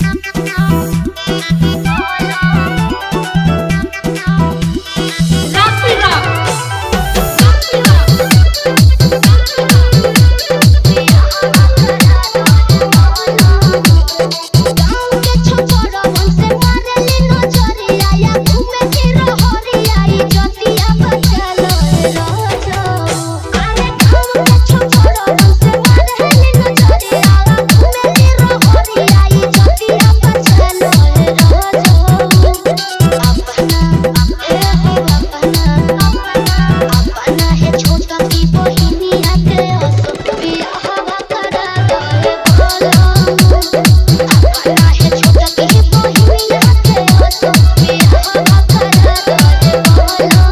Rafi Rock. Rafi Rock. गाँव के छोकरवन से मारेली नजरिया या घूमे के रहरिया ई जतिया बचल रह अरे गाँव के छोकरवन से मारेली नजरिया घूमे के रहरिया ई जतिया बचल रह अपना ए हो अपना अपना है छोटा की बहिनिया के असो बियाहवा करा दे बोलो अपना है छोटा की बहिनिया के असो बियाहवा करा दे बोलो।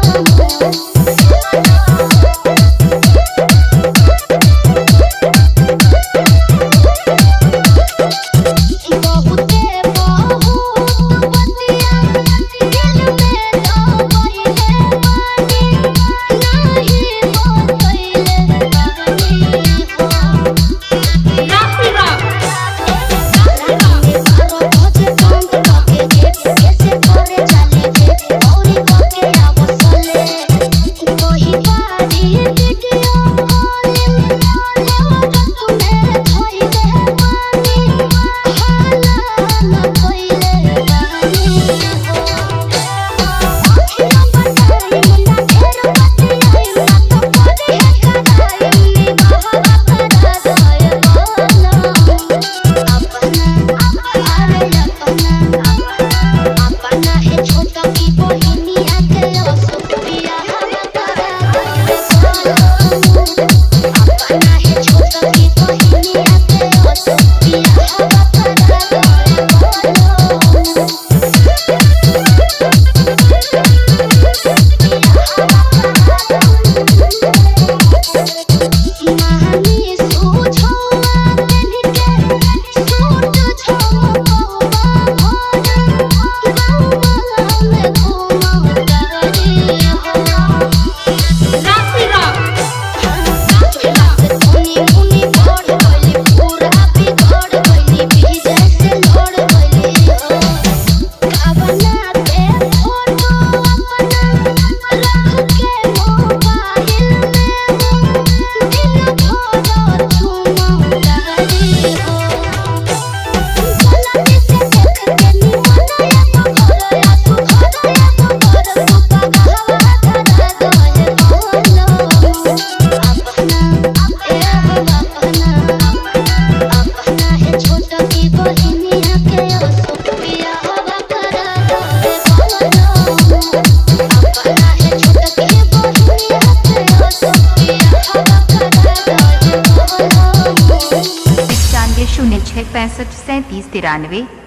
बहुते बहुत बतिया दिल में दबैले बानी नाही बतैले बानी हो। Rafi Rock. रानी बारो बजे बंद करके गेट कैसे करे चले जे औरी करके आवसले कही बारी वीडियो कॉलिंग लेवा तुम्हें धइले बानी हाला न कइले बानी हो। अखियाँ बताई मुन्ना ढेर बतियाई ना तो करे है कराई निभावा करा दे बोलो। अपना अरे अपना अपना है छोटा की बहिनिया के असो बियाहवा करा दे बोलो। अपना है छोटा की बहिनिया के असो बियाहवा करा दे बोलो। महानी सूझौआ पेन्ह के सूट झमकौआ भर गौआ में घुमौतारी हो। Rafi Rock. मुनि मुनि बढ़ गइली पूरा बिगड़ गइली भीजे से लड़ गइली हो। कावना के फोटो अपना रख के मोबाइल में दिन भर झुमौतारी हो। गलती से देख के निमन एगो घर आसु घर एगो घर सुपा गहवा धरा दे बोलो। अपना ए हो अपना अपना है छोटा की बहिनिया के असो बियाहवा करा दे बोलो। अपना है छोटा की बहिनिया के असो बियाहवा करा दे बोलो। 95 06 65 37 93।